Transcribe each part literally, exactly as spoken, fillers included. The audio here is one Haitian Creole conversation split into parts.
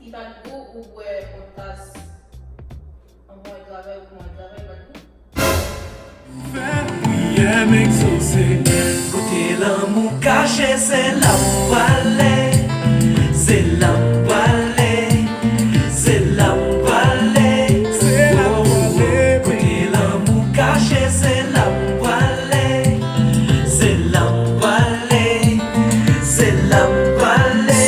Li pa t gou, ou bwè yon tas anvan w al travay, ou kouman al travay, li pa t gou. Fè priyè m egzose. Kote lanmou kache, se la m prale. Se la m prale. Se la m prale. Se la m prale. Kote lanmou kache, se la m prale. Se la m prale. Se la m prale.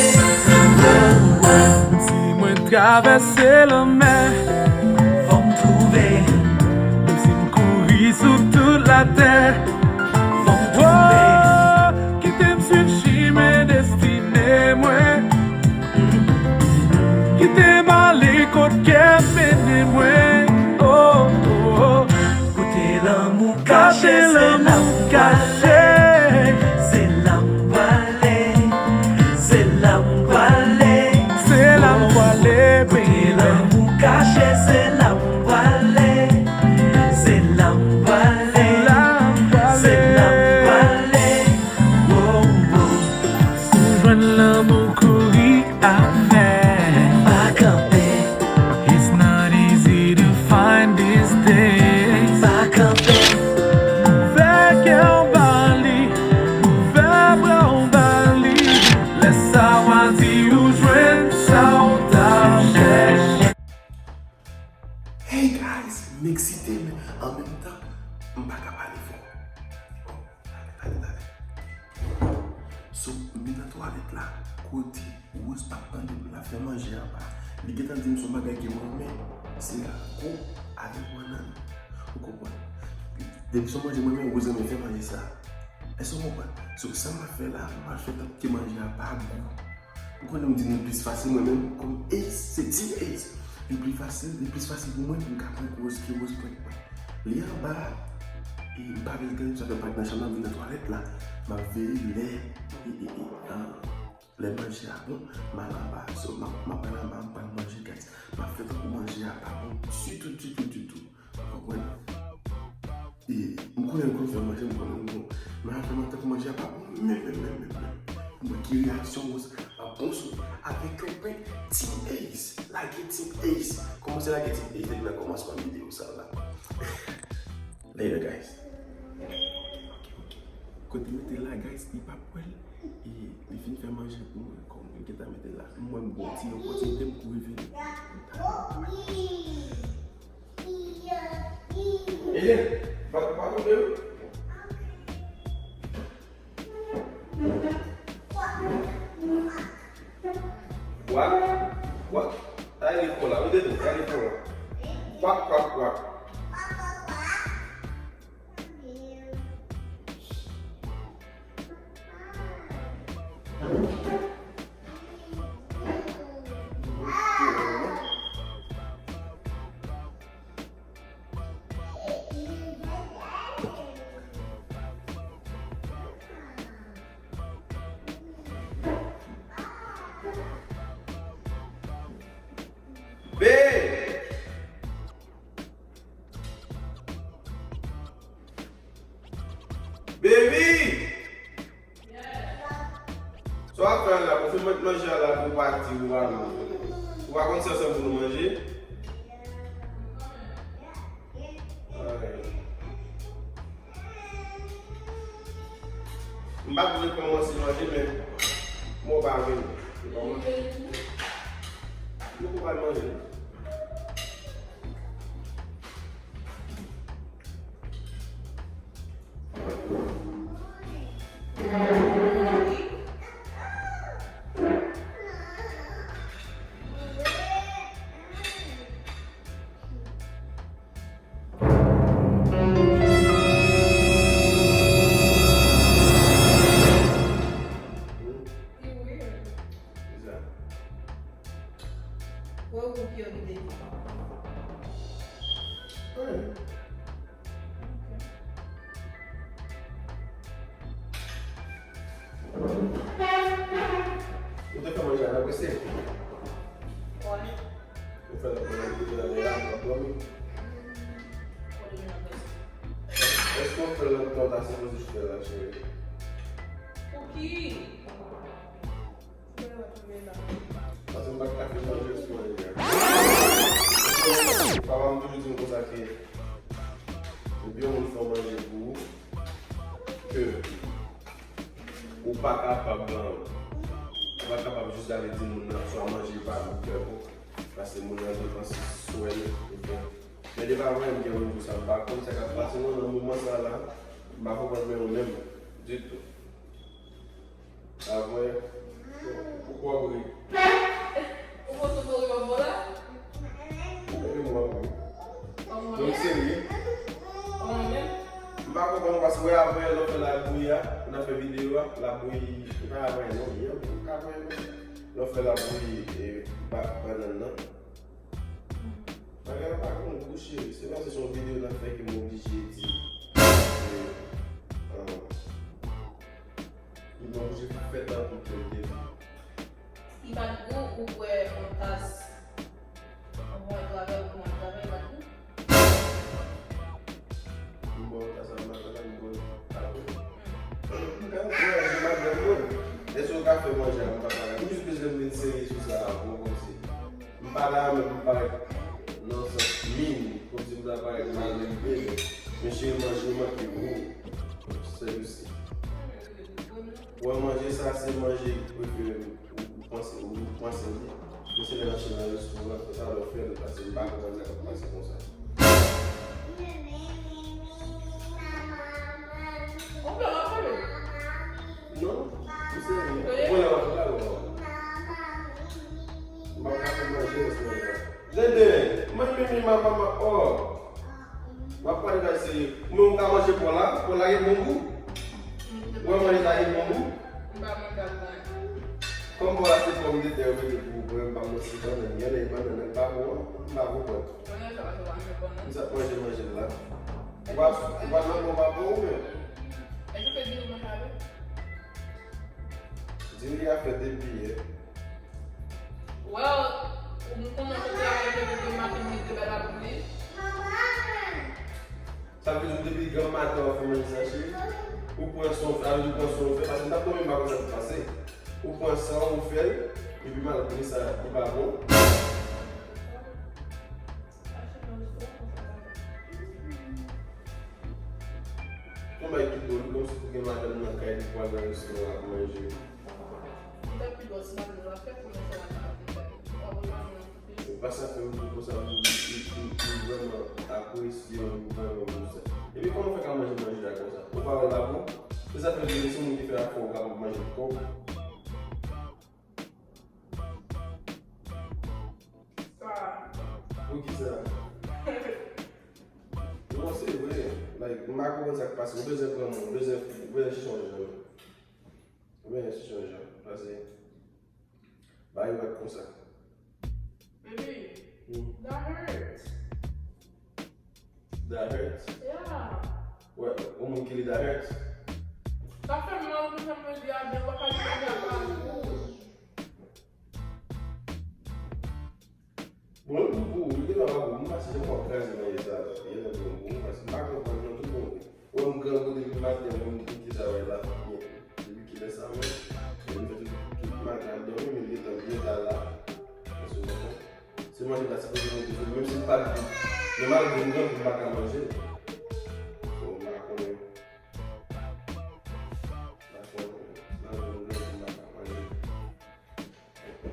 Si mwen travèse lanmè, fò m twouve. Menm si m kouri sou tout latè, fò m twouve. Oh, kite m swiv chimen destine mwen. Kite m ale kot kè m mennen mwen. Oh, oh, oh. Kote lanmou kache, se la m kache. Se la m prale. Se la m prale. Se la m prale, baby. Kote lanmou kache, se la m prale. Se la m prale. Se la m prale. Wow, wow. Si w jwenn lanmou, kouri avè. Pa kanpe. It's not easy to find these days. Pa kanpe. Ouvè kè w ba li, ouvè bra w ba li. Lè sa w a di ou jwenn sa w t ap chèche. Hey guys, m eksite, men an menm tan, m pa ka pale fò. Bon, talè, talè, talè. So, m vin nan twalèt la, kote Rose p ap tande m, l ap fè manje apa. Li gentan di m se yon bagay ke mwen renmen, se rago avèk bannann. Ou konprann? Depi se yon manje mwen renmen, Rose renmen fè manje sa. Èske w konprann? So, sa m ap fè la, m ap fè tankou ke manje a pa gou. Ou konnen m di nou plis fasil, mwen menm, kòm Ace, se Team Ace. Li pli fasil, li plis fasil pou mwen pou m ka prank Rose ke Rose prank mwen. Li anba, e m pa vle tande sa fè pati nan chanm nan, m vin nan twalèt la. M ap veye lè, e, e, e, ah, lè manje a bon, m al anba. So, m ap, m ap al anba, m pral manje, guys. M ap fè tankou manje a pa bon ditou, ditou, ditou. Ou konprann? E, m konnen l konn fè manje, m konnen l bon. Men apre m ap tankou manje a pa bon, men, men, men, men, men. Mwen ki reyaksyon Rose ap bon sou avèk yon pen Team Ace. Lage Team Ace. Kòmanse lage Team Ace depi nan kòmansman videyo sa la. Later, guys. Ok, ok. Kote mete la, guys, li p ap wè l. E li fin fè manje pou mwen, kòm li gentan mete la. Mwen m bon ti opòtinite, m kouri vini. Eye, pa, pa tonbe wi. Kwak, kwak. Sa e fò la, wi, tete, sa e fò la. Kwak, kwak, kwak. Babe! Baby! Sa w ap fè la? Pou fin met manje a la pou pati ou pa non. Ou pa konn sa sa pou nou manje? Alright. M pa t vle kòmanse manje, men mwen pa vin. Nou pou pral manje. Wè ou ki yo ki te di. Ou te fè manje a nan prese? Wi. Ou fè l nan prese, ou te nan dòmi? Èske w fè l nan tan w ta sipoze fè l la, cheri? Pou ki? Paske m pa t ka fè Manje sou manje. Papa m toujou di m konsa ke depi yon moun fè yon manje pou ou, ke ou pa kapab, ou pa kapab jis gade di moun nan swa manje pa bon, fè bon, paske moun nan depanse swen, ebyen, men depi avan m gen yon jou sa, m pa konn sa k ap pase non, nan moman sa la, m pa konprann mwen menm ditou. Apre, ou kwè w ri? Ou panse m ri anvan la? Epi m ap ri. Anvan menm? Donk serye? Anvan menm? M pa konprann ou paske wè apre lè w fè labouyi a, nan fè videyo a, labouyi, e pa apre non, yè, ou ka wè non. Lè w fè labouyi, e, ba-, bannann nan. Bagay la pa gen gou cheri, se paske se yon videyo n ap fè ke m oblije di, e, ah, Li bon, oblije fè tankou ke l te di. Si pa t gou, ou bwè yon tas, ou bwè yon travè, ou pran yon travè, li pa t gou? M bwè yon tas a maten la, m bwè l apre. M ka bwè, m pa bwè, m bwè. Èske w ka fè manje a, m pa pale? M jis bezwen vin serye sou sa a, bon, kòmsi. M pa la menm pou parèt nan sans min, kòmsi m ta parèt malelve, men, men cheri manje manke gou, sèl isi. Wè manje sa se manje prefere m, ou, ou panse, ou panse li. Men se lè n achte nan restoran, se sa lè w fè l, paske m pa konprann sa k ap pase konsa. Ou fè l ap pale? Non, m serye. Bon, lè w ap pale, w ap. M pa ka fè manje nan semèn nan. Dede, mwen mimi ma mama, oh. M ap pale bagay serye. Ou menm ou ka manje pò la? Pò la gen bon gou? Ou wè manje sa gen bon gou? M pa manje avè. Kòm pò la se pòmdetè yo mete pou ou, mwen m pa manje bannann, gen lè bannann nan pa bon, m pa konprann. Bannann sa pa manje bannann. M sa manje manje la. Ou pa, ou pa nan bon pa bon ou menm? Èske w fè diri manje avè? Diri a fèt depi yè. Well, ou konn nan kote a, mete maten, mete bèl ap bouyi. Sa vle di w depi granm maten w ap fè manje sa, cheri? Ou pran san w fè, sa vle di w pran san w fè, paske m t ap tonbe m pa konn sa k ap pase. Ou pran san w fè l, epi malgre sa, li pa bon. Yon bagay ki dwòl, kòmsi pou gen madanm nan kay li pou al nan restoran ap manje. Li t ap pi dwòl si madanm nan ap fè kòmantè la, pa ap vin gade. Ou pa wè madanm nan koupe. E pa sa fè m di konsa, m, m, m, m vrèman apresye w, m vrèman renmen sa. Epi kòman w fè ka manje manje a konsa? Ou pa wè l pa bon? Se sa fè m di se moun ki fè afè w kapab manje kò w. Poukisa? Non, se vre. Like, m pa konprann sa k pase. Ou bezwen pran moun, ou bezwen, ou bezwen chèche yon jan. Ou bezwen chèche yon jan. Pase, bagay yo pa t konsa. Baby, hmm, that hurts. That hurts? Yeah. Wè, yon moun ki li that hurts? Sa fè m mal pou sa m di a, men w pa ka di bagay la. Bon, l gou pou ou, li gentan pa gou. M pa si se mwen k kraze manje sa a. Gentan bon pou ou, paske m pa konprann non tout bon. Wè m grangou depi maten, mwen m di ki sa wè la. Depi kilè sa menm? Mwen m fè tout, tout maten ap dòmi, men li gentan byen ta la. Paske w konprann? Se manje la sipoze mete sou li, menm si l pa t gou. Men malgre m grangou, m pa ka manje l. So, m pa konnen. M pa konnen. Malgre m grangou, m pa ka manje l.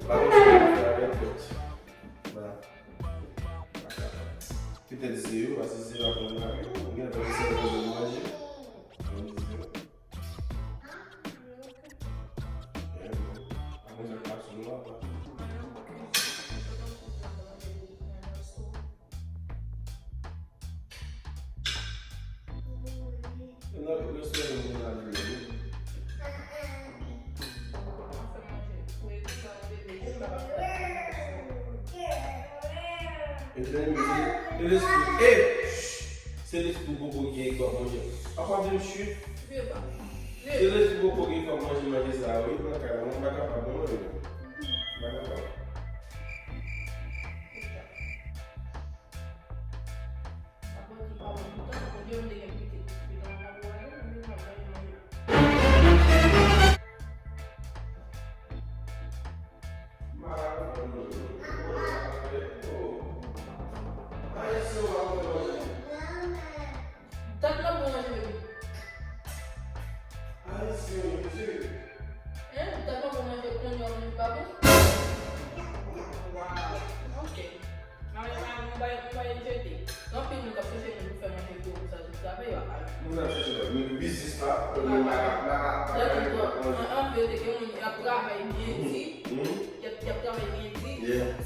Pa konn sa pou fè avè l, but, ba, pa kapab. Petèt se yo, paske se pa bon bagay. Ou gen lè se yo manje. Mwen di se yo. Yeah, man. Pa konn sa k pase nou apa. Nan restoran nou al ye wi. Ebyen, se, se lespri, e, ch, se lespri popo ki gen k ap manje. Apa di m chut. Se lespri popo ki fè m manje manje sa wi, nan kay la, mwen m pa kapab non, mwen menm. M pa kapab. Dat la pou manje, baby. Ayisyen, mesye. Hein? Dat la pou manje, kounye a manje pa bon? Wow. Ok. Mwen, mwen, mwen bay, mwen bay jete. Gen anpil moun k ap chèche moun pou fè manje pou yo, pou sa, tout travay yo ap al. Moun ap chèche lòt, men biznis pa, pou moun pa ka, pa ka, pa ka manje. An, an verite, gen moun y ap travay byen di, y ap, y ap travay byen di,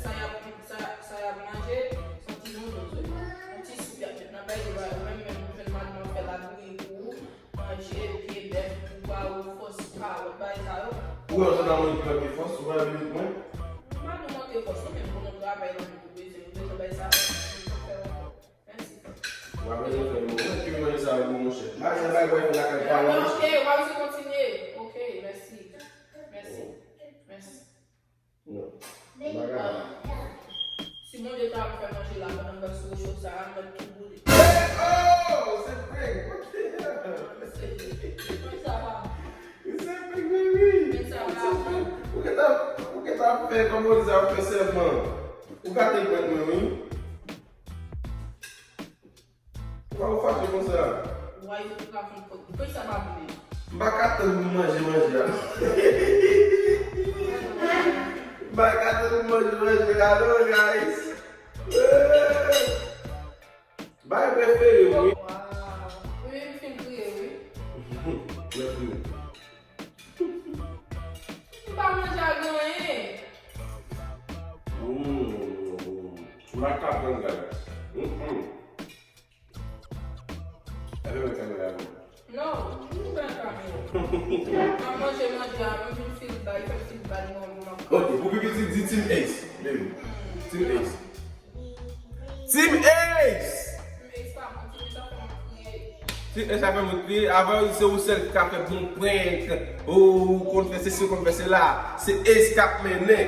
sa y ap, sa, sa y ap manje, se yon ti nounouz wi. Yon ti soup y ap met nan bay, yo ba yo menm, menm ou jwenn madanm ap fè labouyi pou ou. Manje, pye bèf, bouba, ou fòs, kawòt, bagay sa yo. Ou wè, ou ta manje pye fòs, ou wè, vin mwen. M pa nou manke fòs, non, men bon, nou travay nan moun, nou bezwen, nou bezwen bay sa, nou fè ankò. Mèsi. Ou pa bezwen fè nou, mwen ki manje sa yo, monchè. Bagay sa, bagay, bagay, lakay pa la, monchè. Ok, w ap kontinye. Ok, mèsi. Mèsi. Mèsi. Non. Bagay. Si Bondye ta fè manje la pandan m sou recho sa a, m ap tou boule. Hey, oh, se prank. What the hell? Se prank sa pa. Se prank, baby. Prank sa pa. Se prank. Ou gentan, ou gentan fè, kòman w di sa, ou fè sèman. Ou gate prank mwen, wi. Ou pa ou fache konsa? Why you crack and cook? Prank sa pa bon. M pa ka tann pou m manje manje a. M pa ka tann pou m manje manje a non, guys. Bagay prefere m, wi. Wow. Wi, m fin kriye, wi. Mèsi. M pa manje ak anyen. Mm. M pa ka tann, guys. Mm-mm. Alò, men kamera a. Non, m pa kamera. M ap manje manje a, m vin feel bad, fè m feel bad, mwen, mwen ap. Ok, pou pi piti, di Team Ace, baby. Team Ace. Team Ace! Team Ace pa bon, Team Ace ap fè mwen kriye. Team Ace ap fè mwen kriye, avan se ou sèl ki ka fè bon prank, ou konn fè sesi, ou konn fè sela. Se Ace k ap mennen.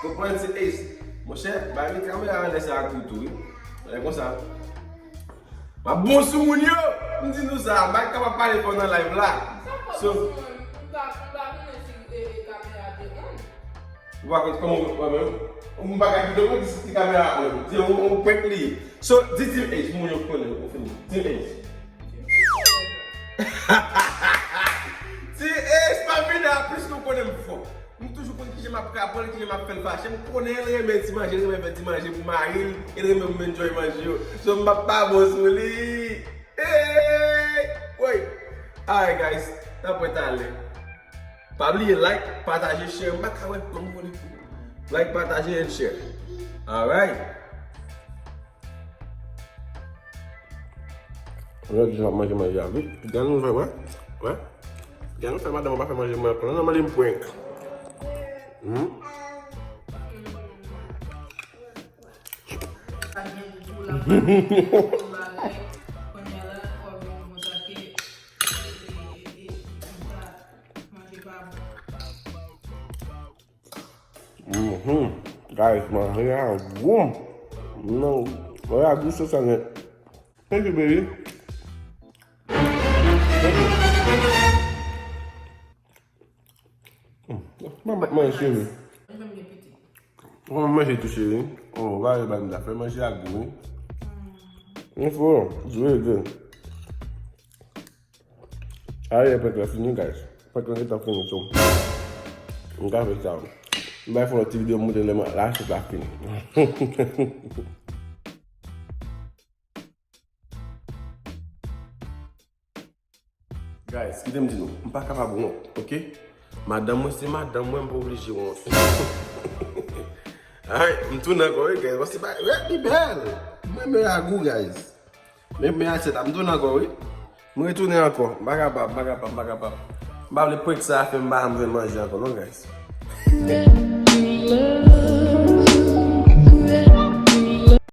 Konprann, se Ace. Monchè, bay kamera anlè sa ak ou tou, wi. Lè konsa. M ap bon sou moun yo. M di nou sa, m pa kapab pale fò nan live la. Sa fò. So, bon sou mwen, m pa, m pa konnen si, e, e, kamera te on. Ou pa konn kòman ou wè menm? M pa ka kite ou di si kamera on. Di yon, yon prank li ye. So, di Team Ace, moun yo konnen, ou fini. Team Ace. Team Ace, pa vin a plis ke w konnen m fò. M toujou konn kijan m ap kapon l, kijan m ap fè l fache. M konnen l renmen ti manje, l renmen fè ti manje pou mari l, e l renmen pou m enjoy manje yo. So, m p ap pa bon sou li. Hey! Woy! Alright, guys, n ap wè talè. Pa bliye like, pataje, share. M pa ka wè, ban m vole. Like, pataje and share. Alright. Jodi a manje manje a wi. Gade nou fè wè. Wè. Gade nou fè madanm pa fè manje mwen ankò. Nòmalman li m prank. Hmm. Mhm. Guys, manje a gou. Non, manje a gou sou sa nèt. Thank you, baby. Thank you. Hmm, mwen manje, cheri. Mwen manje tou, cheri. Oh, ba, ba, ba, fè manje a gou, wi. Mwen fò, jwe, jwe. Aye, prank la fini, guys. Prank la gentan fini, so. M ka fè sa. M bay fè yon ti videyo, m montre lè m la, se pa fini. Guys, kite m di nou, m pa kapab wont, ok? Madanm mwen, se madanm mwen, m pa oblije wont. Alright, m tounen ankò, wi, guys. Bon, se pa, wi, li bèl. Mwen, men a gou, guys. Men, men a sèt, m tounen ankò, wi. M retounen ankò. M pa kapab, m pa kapab, m pa kapab. M pa vle prank sa a fè m pa janm jwenn manje ankò, non, guys.